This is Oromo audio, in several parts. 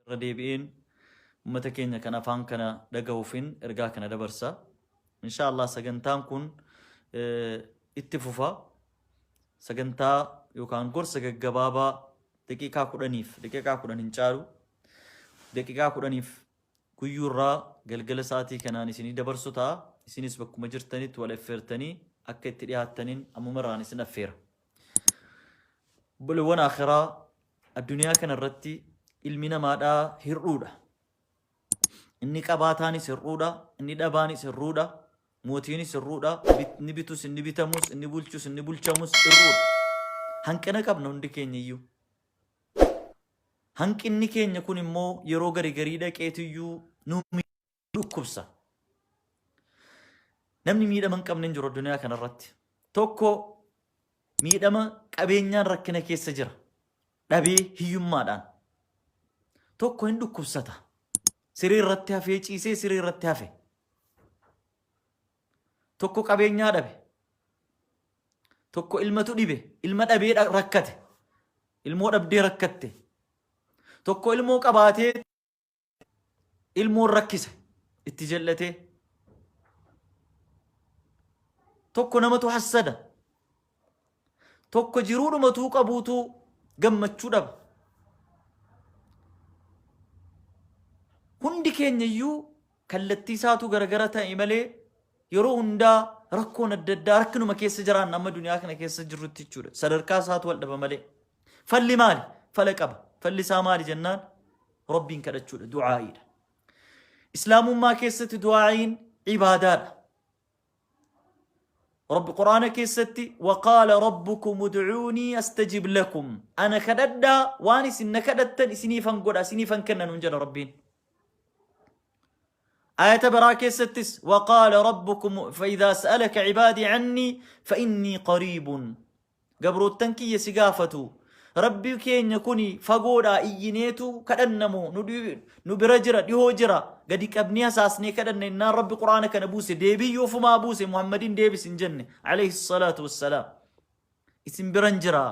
Irra deebi'een ummata keenya kan afaan kana dhagahuufin ergaa kana dabarsa. Insha Allah sagantaan kun itti fufa. Sagantaa yookaan gorsa gaggabaabaa daqiiqaa 10f, daqiiqaa 10 hin caalu, daqiiqaa 10f guyyuurraa galgala sa'aatii kanaan isinii dabarsu ta'a. Isinis bakkuma jirtanitti wal affeertanii akka itti dhiyaattaniin ammumarraan isin affeera. Obboleewwan akhiraa, addunyaa kana irratti ilmi namaadhaa hir'uudha. Inni qabaataanis hir'uudha, inni dhabaanis hir'uudha, mootiinis hir'uudha, inni bitus, inni bitamus, inni bulchus, inni bulchamus hir'uudha. Hanqina qabna hundi keenya iyyuu. Hanqinni keenya kun immoo yeroo gari garii dhaqeetiyyuu nu dhukkubsa. Namni miidhama hin qabne hin jiru addunyaa kanarratti. Tokko miidhama qabeenyaan rakkina keessa jira. Dhabee hiyyummaadhaan. Tokko hin dhukkubsata. Siree irratti hafee ciisee siree irratti hafe. Tokko qabeenyaa dhabe. Tokko ilmatu dhibe. Ilma dhabee rakkate. Ilmoo dhabdee rakkatte. Tokko ilmoo qabaatee ilmoon rakkise itti jallatee. Tokko namatu hassada. Tokko jiruudhumatuu qabuutu gammachuu dhaba. Hundi keenya iyyuu kallattii isaatu garagara ta'e malee yeroo hundaa rakkoon adda addaa rakkinuma keessa jiraanna amma duniyaa kana keessa jirrutti jechuudha. Sadarkaa isaatu wal dhaba malee. Falli maali? Fala qaba. Falli isaa maali jennaan Rabbiin kadhachuudha. Du'aa'iidha. Islaamummaa keessatti du'aa'iin ibaadaadha. Rabbi Qur'aana keessatti waqaala rabbukum ud'uunii astajib lakum, ana kadhadhaa, waan isin na kadhattan isiniifan godha, isiniifan kenna nuun jedha Rabbiin. Ayata biraa keessattis waqaala rabbukum fa'idaa sa'alaka cibaadii cannii fa'innii qariibun, gabroottan kiyya si gaafatu, Rabbi keenya kuni fagoodhaa iyyineetu kadhannamoo nu bira jira, dhihoo jira, gadi qabnee hasaasnee kadhanna innaan Rabbi Qur'aana kana buuse, deebii ofumaa buuse, Muhammadiin deebis hin jenne alayhi salaatu wassalaam. Isin biran jira.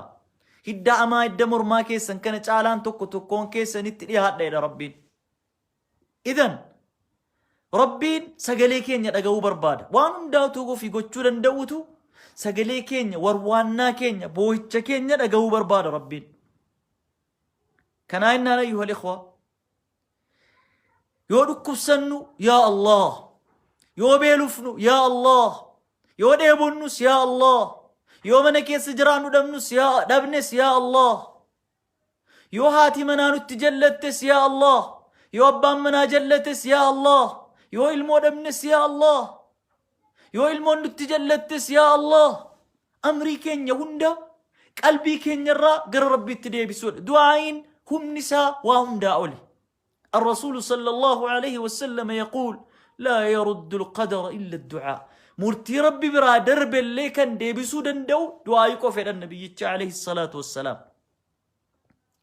Hidda amaa hidda mormaa keessan kana caalaan tokko tokkoon keessanitti dhiyaadha jedha Rabbiin. Idan Rabbiin sagalee keenya dhaga'uu barbaada. Waan hundaa utuu ofii gochuu danda'utu sagalee keenya, warwaannaa keenya, boo'icha keenya dhaga'uu barbaada Rabbiin. Kanaa innaan ayyuhal ikhwa, yoo dhukkubsannu yaa Allah, yoo beelufnu yaa Allah, yoo dheebonnus yaa Allah, yoo mana keessa jiraannu dhabnus yaa dhabnes yaa Allah, yoo haati manaa nutti jallattes yaa Allah, yoo abbaan manaa jallates yaa Allah, yoo ilmoo dhabnes yaa Allah, yoo ilmoon nutti jallattes yaa Allah, amrii keenya hunda qalbii keenyarraa gara Rabbiitti deebisuudha. Du'aa'iin humni isaa waa hundaa oli. الرسول صلى الله عليه وسلم يقول: لا يرد القدر إلا الدعاء. Murtii Rabbi biraa darbe illee kan deebisuu danda'u du'aa'ii qofa jedhan nabiyyicha alayhi salaatu wassalaam.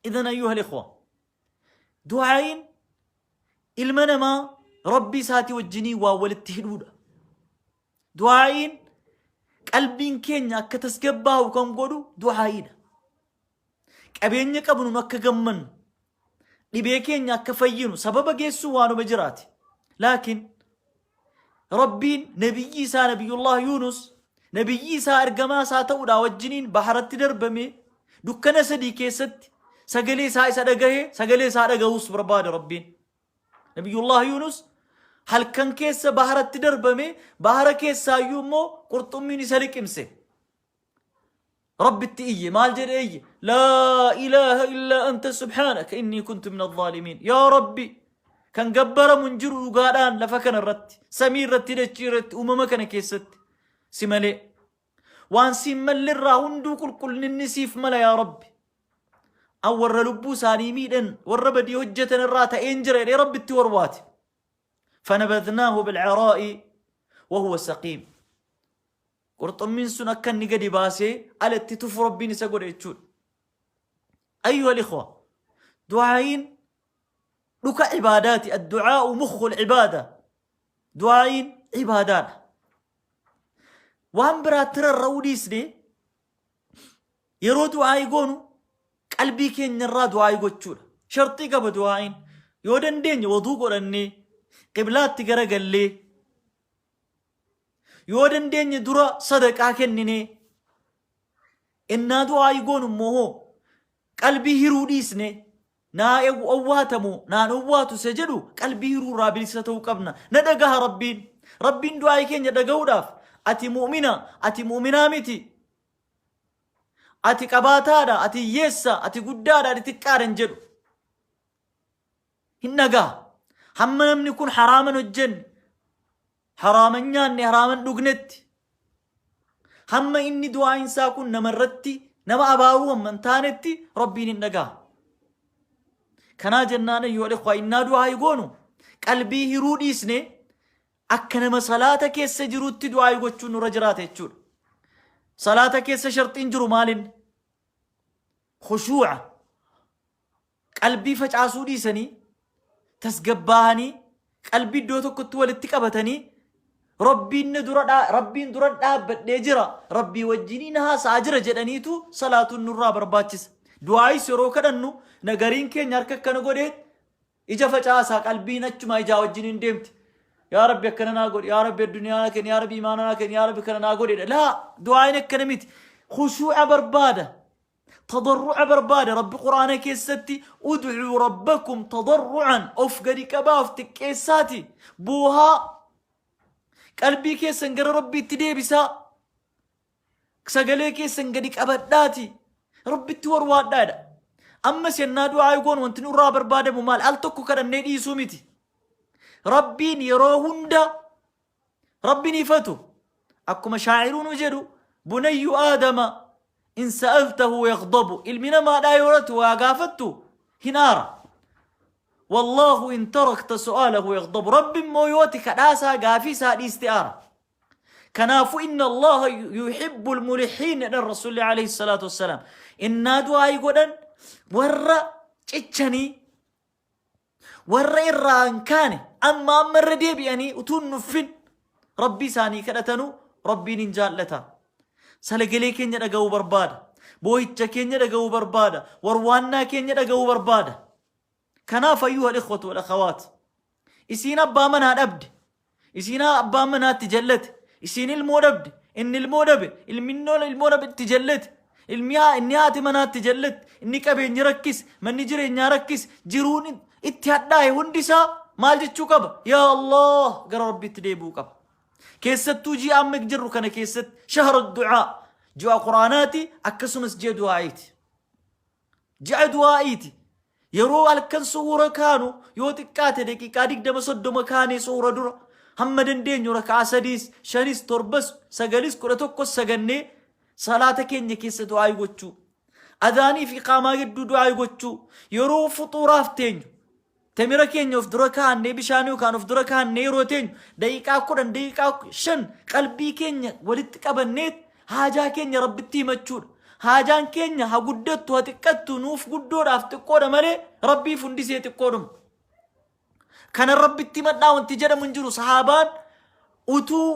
إذن أيها الإخوة، du'aa'iin ilma namaa Rabbi isaatii wajjinii waa walitti hidhuudha. Du'aa'iin qalbiin keenya akka tasgabbaa'u kan godhu du'aa'iidha. Qabeenya qabnuun akka gammannu, dhibee keenya akka fayyinu sababa geessuu waanuma jiraati. Laakiin Rabbiin nabiyyii isaa Nabiyyullah Yuunus, nabiyyii isaa ergamaa isaa ta'uudhaa wajjiniin baharatti darbame, dukkana 3 keessatti sagalee isaa isa dhagahe, sagalee isaa dhagahuus barbaada Rabbiin. Nabiyyullah Yuunus halkan keessa baharatti darbame, bahara keessaayyuu immoo qurxummiin isa liqimse. Rabbitti iyye. Maal jedhee iyye? Laa ilaaha illaa anta subhaanaka innii kuntu min alzaalimiin. Yaa Rabbi, kan gabbaramu hin jiru dhugaadhaan lafa kana irratti, samii irratti, dachii irratti, uumama kana keessatti si malee. Waan siin malle irraa hunduu qulqullinni siif mala yaa Rabbi. An warra lubbuu isaanii miidhan, warra badii hojjetan irraa ta'een jira jedhee Rabbitti warwaate. Fanabadnaahu bilcaraa'i wahuwa saqiim. Qurxummiin sun akka inni gadi baasee alatti tufu Rabbiin isa godhe jechuudha. Ayyuha al-ikhwa, du'aa'iin dhuka ibaadaati. Addu'aa'u mukhul ibaada. Du'aa'iin ibaadaadha. Waan biraatti rarra'uu dhiisnee yeroo du'aa'ii goonu qalbii keenyarraa du'aa'ii gochuudha. Sharxii qaba du'aa'iin. Yoo dandeenye woduu godhannee qiblaatti garagallee yoo dandeenye dura sadaqaa kenninee innaa du'aayii goonu immoo hoo qalbii hiruu dhiisne naa owwaatamu naan owwaatu isa jedhu qalbii hiruu irraa bilisa ta'uu qabna. Na dhagaha Rabbiin. Rabbiin du'aayii keenya dhagahuudhaaf ati mu'mina ati mu'minaa miti. Ati qabaataadha ati hiyyeessa ati guddaadha ati xiqqaadha hin jedhu. Hin dhagaha. Hamma namni kun haraaman hojjenne haraaman nyaanne haraaman dhugnetti hamma inni du'aayin isaa kun namarratti nama abaaruu hamma hin taanetti Rabbiin hin dhagaha. Kanaa jennaan ayyuhal ikhwaa innaa du'aayi goonu qalbii hiruu dhiisne akka nama salaata keessa jirutti du'aayi gochuun nurra jiraata jechuudha. Salaata keessa sharxiin jiru maalin? Khushuu'a. Qalbii facaasuu dhiisanii tasgabbaahanii qalbii iddoo tokkotti walitti qabatanii Rabbiin na dura Rabbiin dura dhaabbadhee jira Rabbii wajjiniin haasa'aa jira jedhaniitu salaatuun nurraa barbaachisa. Du'aayis yeroo kadhannu nagariin keenya harka akkana godhee ija facaasaa qalbiin achuma ijaa wajjiniin deemti. Yaa Rabbi akkana naa godhi, yaa Rabbi addunyaa naa kenni, yaa Rabbi imaana naa kenni, yaa Rabbi kana naa godhedha. Laa du'aayin akkana miti. Khushuu'a barbaada. Tadarru'a barbaada. Rabbi Qur'aana keessatti ud'uu rabbakum tadarru'an of gadi qabaa of xiqqeessaati. Boohaa qalbii keessan gara Rabbiitti deebisaa. Sagalee keessan gadi qabadhaati. Rabbitti warwaadhaadha. Ammas yennaa du'aa goon wanti nurraa barbaadamu maal? Al tokko kadhannee dhiisuu miti. Rabbiin yeroo hunda Rabbiin ifatu. Akkuma shaa'iruun jedhu bunayyu aadama in sa'altahu yaghdabu ilmi namaadhaa yoo ati waa gaafattu hin aara. Wallaahu in tarakta su'aalahu yaghdabu Rabbi immoo yoo ati kadhaasaa gaafii isaa dhiiste aara. Kanaafuu inna Allaha yuhibbul mulihiin jedhan Rasuulli alayhi salaatu wassalaam. Innaa du'aayii godhan warra cichanii warra irraa hin kaane amma amma irra deebi'anii utuu hin nuffin Rabbii isaanii kadhatanu Rabbiin hin jaallata. Salagalee keenya dhaga'uu barbaada. Boo'icha keenya dhaga'uu barbaada. Warwaannaa keenya dhaga'uu barbaada. Kanaaf ayyuha al-ikhwatu wal akhawaat. Isiin abbaa manaa dhabde. Isiin abbaa manaatti jallate. Isiin ilmoo dhabde. Inni ilmoo dhabe. Ilmi ilmoo dhabe itti jallate. Ilmi inni haati manaatti jallate. Inni qabeenyi rakkise. Manni jireenyaa rakkise. Jiruun itti hadhaa'e hundi isaa maal jechuu qaba? Yaa Allah gara Rabbiitti deebi'uu qaba. Keessattuu ji'a amma jirru kana keessatti shahra du'aa ji'a Quraanaati akkasumas ji'a du'aa'iiti. Ji'a du'aa'iiti. Yeroo halkan suhuura kaanu yoo xiqqaate daqiiqaa 20 30 kaanee suhuura dura hamma dandeenyu raka'aa sadiis shanis torbas sagalis 11s sagannee salaata keenya keessa du'aa'ii gochuu. Adaanii fi iqaamaa gidduu du'aa'ii gochuu. Yeroo fuxuuraaf teenyu Temira keenya of dura kaa'annee bishaan yookaan of dura kaa'annee yeroo teenyu daqiiqaa 10 daqiiqaa 5 qalbii keenya walitti qabannee haajaa keenya Rabbitti himachuudha. Haajaan keenya ha guddattu ha xiqqattu nuuf guddoodhaaf xiqqoodha malee Rabbiif hundisee xiqqoodhuma. Kana Rabbitti himadhaa wanti jedhamu hin jiru. Sahaabaan utuu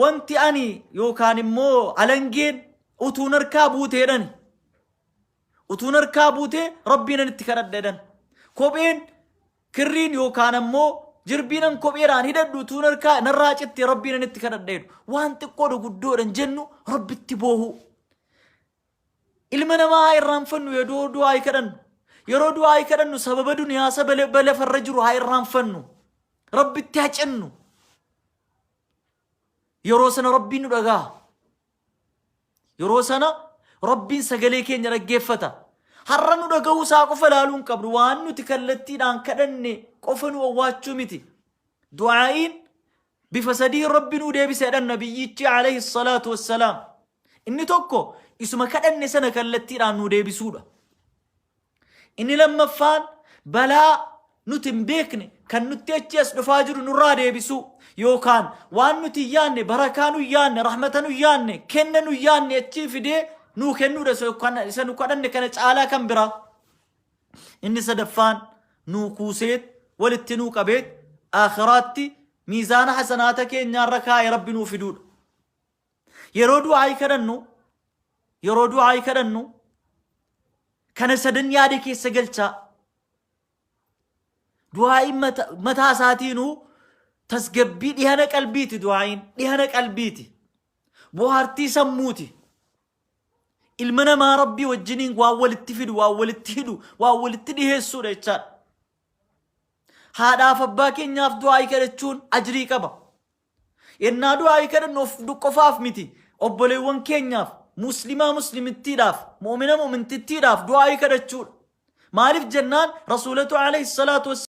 wanti ani yookaan immoo alangeen utuu narkaa buuteedhani. Utuun harkaa buutee Rabbiinan itti kadhadha jedhan. Kopheen kirriin yookaan ammoo jirbiinan kopheedhaan hidhadhu utuun harkaa narraa citte Rabbiinan itti kadhadha jedhu. Waan xiqqoodha guddoodha hin jennu Rabbitti boohuu. Ilma namaa haa irraanfannu yeroo du'aa kadhannu. Yeroo du'aa kadhannu sababa duniyaa saba lafarra jiru haa irraanfannu. Rabbitti haa cinnu. Yeroo sana Rabbiin nu dhaga'a. Yeroo sana Rabbiin sagalee keenya dhaggeeffata. Har'a nu dhaga'uu isaa qofa ilaaluu hin qabnu. Waan nuti kallattiidhaan kadhanne qofa nu owwaachuu miti. Du'aa'iin bifa sadiin Rabbi nuu deebisa jedhan nabiyyichi alayhi salaatu wassalaam. Inni tokko isuma kadhanne sana kallattiidhaan nuu deebisuudha. Inni lammaffaan balaa nuti hin beekne kan nutti achi as dhufaa jiru nurraa deebisuu yookaan waan nuti hin yaanne barakaa nu hin yaanne rahmata nu hin yaanne kenna nu hin yaanne achii fidee nuu kennuudha isa nu kadhanne kana caalaa kan biraa. Inni sadaffaan nuu kuuseet walitti nuu qabeet aakhiraatti miizaana hasanaata keenyaarra kaa'ee rabbi nuu fiduudha. Yeroo du'aayii kadhannu yeroo du'aayii kadhannu kana sadan yaada keessa galchaa. Du'aa'iin mataa isaatiinuu tasgabbii dhihana qalbiiti du'aa'iin dhihana qalbiiti. Bohaartii sammuuti. Ilma namaa Rabbii wajjiniin waan walitti fidu, waan walitti hidhu, waan walitti dhiheessuudha jechaadha. Haadhaaf abbaa keenyaaf du'aa'ii kadhachuun ajrii qaba. Yennaa du'aa'ii kadhannu of qofaaf miti. Obboleewwan keenyaaf, muslimaa muslimittiidhaaf, mu'mina mu'mintittiidhaaf du'aa'ii kadhachuudha. Maaliif jennaan Rasuulatu alayhi salaatu wassalaam.